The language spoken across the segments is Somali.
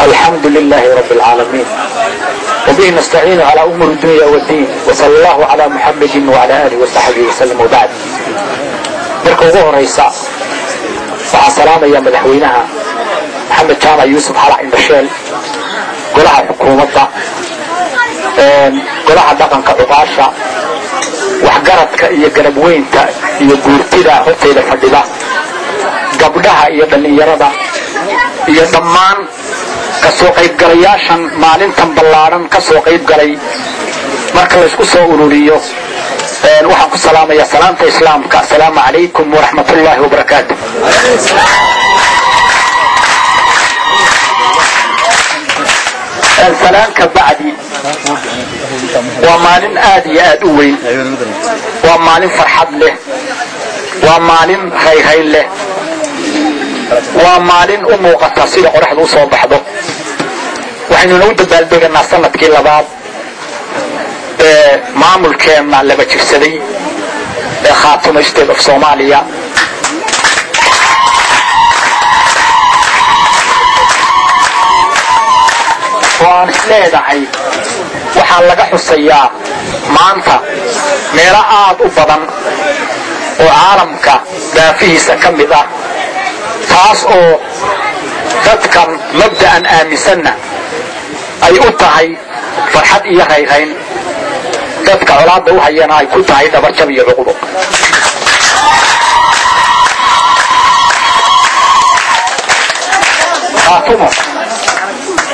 الحمد لله رب العالمين، وبه نستعين على أمور الدنيا والدين، وصلى الله على محمد وعلى آله وصحبه وسلم، وبعد. Marka ugu horeysa waxaan salaamaya madaxweynaha Maxamed Jaamac Yuusuf Xalac Indhasheel, golaha xukuumadda, golaha dhaqanka, cuqaasha, waxgaradka iyo garabweynta iyo guurtida hortayda fadhida, gabdhaha iyo dhallinyarada iyo dhammaan kasoo qaybgalayaashan maalintan ballaadhan ka soo qayb galay. Marka laysku soo ururiyo, waxaan ku salaamayaa salaamta Islaamka: asalaamu calaykum waraxmatullaahi wabarakaatu. Salaanka bacdi, waa maalin aad iyo aad u weyn, waa maalin farxad leh, waa maalin rayrhayn leh, waa maalin u muuqata sida qoraxdu u soo baxdo. Waxaynuna u dabaaldeganaa sanadkii labaad ee maamulkeenna laba jirsaday ee Khaatuma State of Soomaaliya. Oo aan is leedahay waxaa laga xusayaa maanta meelo aad u badan oo caalamka daafihiisa ka mid ah, taas oo dadkan mabda'an aaminsanna ay u tahay farxad iyo rayrhayn, dadka colaadda u hayana ay ku tahay dhabarjab iyo cuqdo. Khaatumo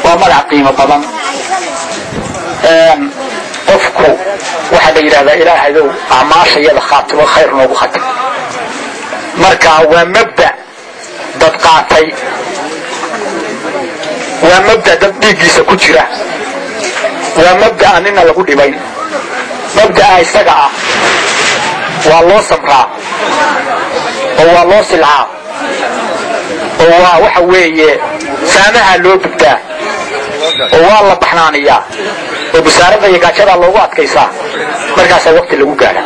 waa magac qiimo badan. Qofku waxaa la yidhahdaa, "Ilaahayow, acmaashayada khaatimo khayr noogu khatim." Marka waa mabda dad qaatay, waa mabda dad dhiiggiisa ku jira, waa mabda'a nina lagu dhibayn. Mabda'a isaga ah waa loo samraa oo waa loo silcaa oo waa waxa weeye saamaha loo dubtaa oo waa la baxnaaniyaa oo busaarada iyo gaajadaa loogu adkaysaa, markaasaa waqti lagu gaadha.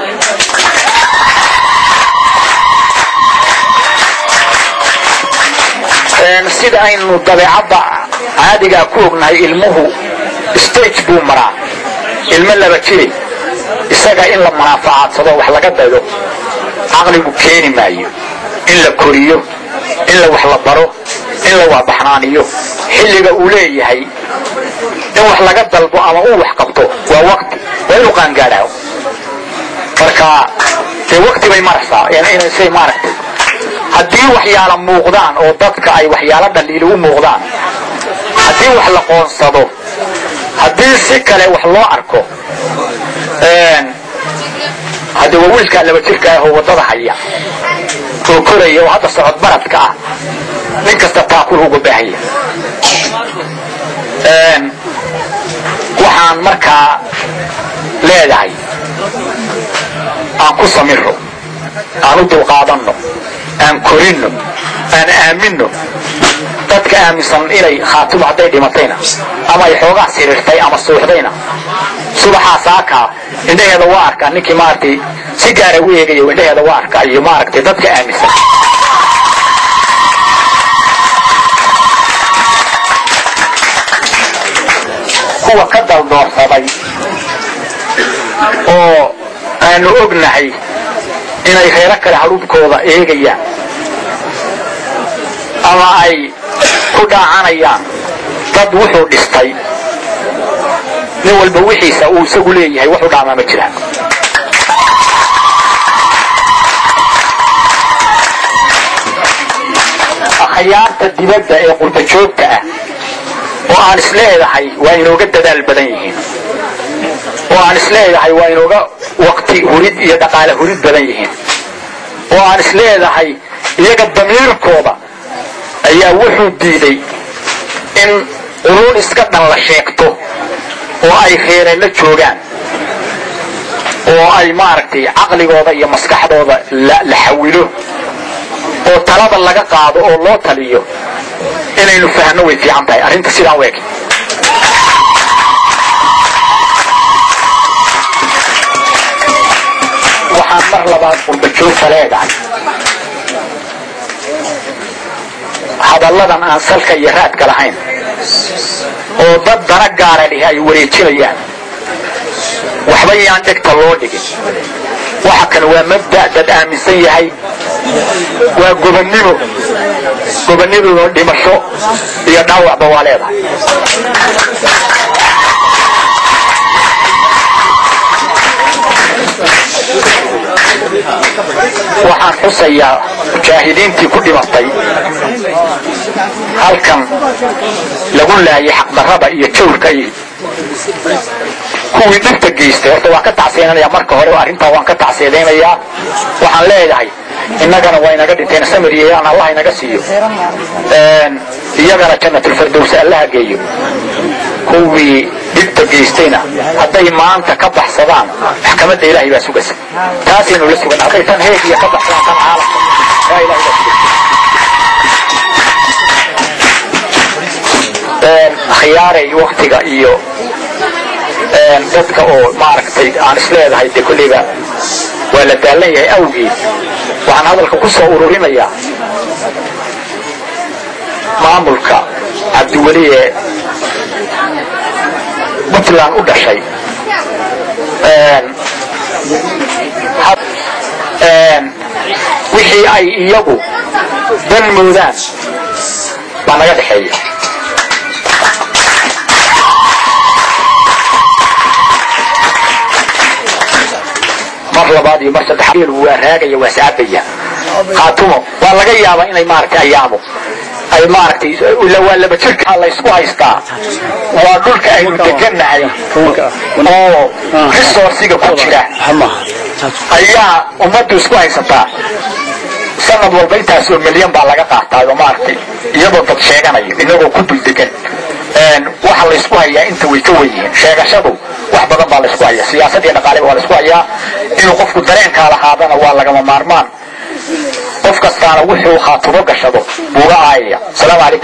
Sida aynu dabeecadda caadigaa ku ognahay, ilmuhu stage buu maraa. Ilmo laba jiri isaga in la manaaficaadsado, wax laga dayo, caqligu keeni maayo. In la koriyo, in la wax la baro, in la waxbaxnaaniyo, xilliga uu leeyahay in wax laga dalbo ama uu wax qabto waa waqti, waa inuu qaangaadhaa. Marka dee waqti bay maraysaa say maaragtay. Haddii waxyaala muuqdaan oo dadka ay waxyaalo dhaliili u muuqdaan, haddii wax la qoonsado, haddii si kale wax loo arko, hadde waa wiilkaa laba jirka ah oo waddada haya oo koraya oo hadda socod baradka ah, nin kasta taakul uga baahanya. Waxaan markaa leedahay aan ku samiro, aan u dulqaadanno, aan korinno, aan aaminno. Dadka aaminsan inay Khaatumo hadday dhimatayna ama ay xoogaa siriirtay ama suuxdayna, subaxaa saakaa indhaheeda waa arkaa. Ninkii maaragtay si gaara u eegayo indhaheeda waa arkaa iyo maaragtay dadka aaminsan kuwa ka daldoorsaday oo aanu ognahay inay reero kale hadhuubkooda eegayaan ama ay ku dhaacanayaan dad wuxuu dhistay. Nin walba wixiisa uu isagu leeyahay waxu dhaamaa ma jiraan. Akhyaarta dibadda ee qurba joogta ah oo aan isleedahay waa inooga dadaal badan yihiin, oo aan isleedahay waa inooga waqti hurid iyo dhaqaale hurid badan yihiin, oo aan isleedahay iyaga damiirkooda ayaa wuxuu diiday in quruun iska dhan la sheegto oo ay reere la joogaan oo ay maaragtay caqligooda iyo maskaxdooda la xawilo oo talada laga qaado oo loo taliyo. Inaynu fahno way fiican tahay arrinta sidaan u eg. Waxaan mar labaad qurba joogta leedahay, hadalladan aan salka iyo raadka lahayn Oo dad dana gaara lihi ay wareejinayaan, waxba yaan dhegta loo dhigin. Waxa kan waa mabda' dad aaminsan yahay, waa gobonnimo. Gobonnimaduna dhimasho iyo dhaawacba waa leedahay. Waxaan xusayaa mujaahidiintii ku dhimatay halkan lagu laayay xaqdarrada iyo jawrka iyo kuwii dhibta geystay. Horta waan ka tacsiinanayaa marka hore, arrintaa waan ka tacsiidaynayaa. Waxaan leeyahay innagana waa inaga dhinteen, samiriyaan Allah inaga siiyo, iyagana jannatulfardows Allaha geeyo. Kuwii dhibta geystayna hadday maanta ka baxsadaan, maxkamadda Ilaahay baa sugaysa, taasaynu la sugan. Hadday tan heegiya ka baxsadaan, tan caalamka taa Ilahay baa sugaysa. Akhyaaray, waktiga iyo dadka oo maaragtay aan isleedahay dee kolleyba waa la daalan yahay awgeed, waxaan hadalka ku soo ururinayaa maamulka Cabdiweli ee Puntland u dhashay. Wixii ay iyagu dan moodaan baa naga dhexeeya. Mar labaad iyo mar saddexaad waa raagaya, waa saabaya. Khaatumo waa laga yaabaa inay maaragtay ayaamo ay maaragtay ila waa laba jirka la isku haystaa, waa dhulka aynu degannahay oo resource-iga ku jira ayaa ummaddu isku haysataa. Sanad walba intaasoo milyan baa laga qaataa oo maaragtay iyadoo dad sheeganayo, inagoo ku dul degan. Waxa la isku hayaa inta way ka wen yihiin sheegashadu, wax badan baa la isku hayaa, siyaasad iyo dhaqaaleba waa la isku hayaa. Inuu qofku dareenkaa lahaadana waa lagama maarmaan. Qof kastaana wuxuu Khaatumo gashado buuga aayaya. Asalaamu calaykum.